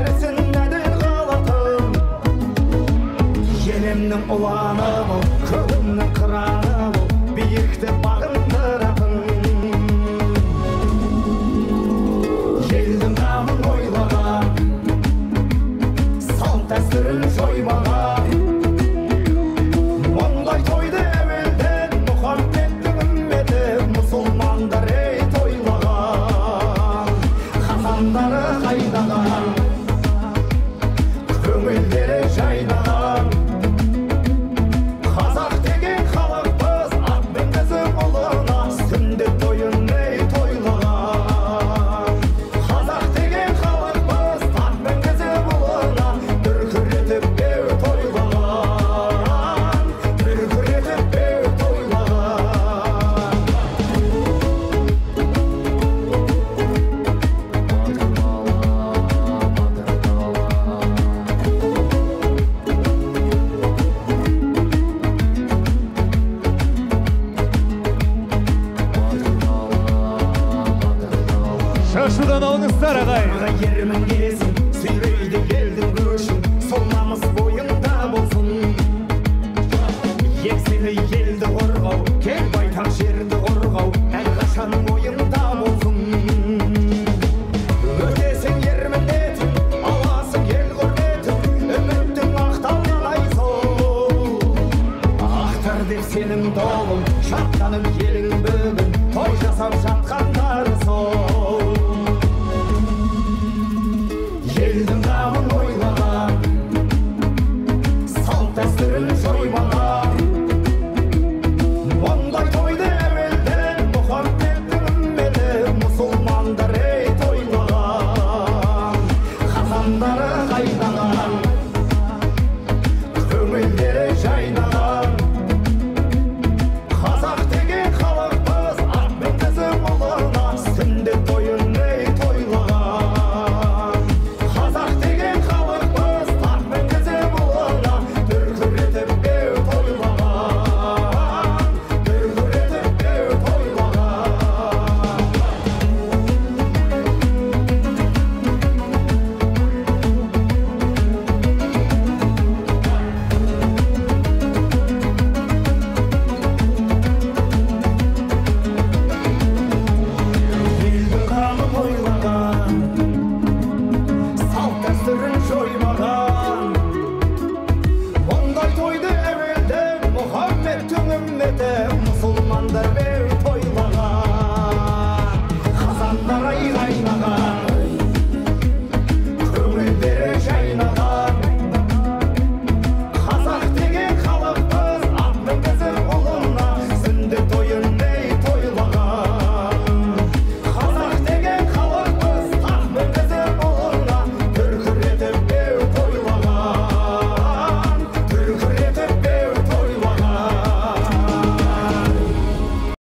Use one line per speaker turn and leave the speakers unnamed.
Әр ісін әділ қылатын. Енемнің ұланы бол, көгімнің қыраны бол, биікті бағындыратын. Елдің қамын ойлаған, салт дәстүрін жоймаған. Мұндай тойды әуелден Мұхаммедтің үмметі мұсылмандар ей тойлаған. Қазандары қайнаған, көңілдері жайнаған. Қазақ деген халықпыз, ат мінгізіп ұлына, сүндет тойын ей тойлаған. Қазақ деген халықпыз, ат мінгізіп ұлына, дүркіретіп беу тойлаған. Дүркіретіп беу тойлаған.
Батыр бала, батыр дала. Батыр бала, батыр дала.
Шашудан алыңыздар, ағайын.
Ер мінгесін, сүйрейді елдің көшін, сол намыс бойыңда болсын. Еңселі елді қорғау, кең байтақ жерді қорғау, әрқашан ойыңда болсын. Өтесің ер міндетін, аласың ел құрметін, үміттің ақталған ай сол. Ақтар деп сенің долың, шаттанып елің бүгін, той жасап жатқандары сол. Елдің қамын ойлаған, салт дәстүрін жоймаған. Мұндай тойды әуелден Мұхаммедтің үмметі мұсылмандар ей тойлаған. Қазандары қайнаған,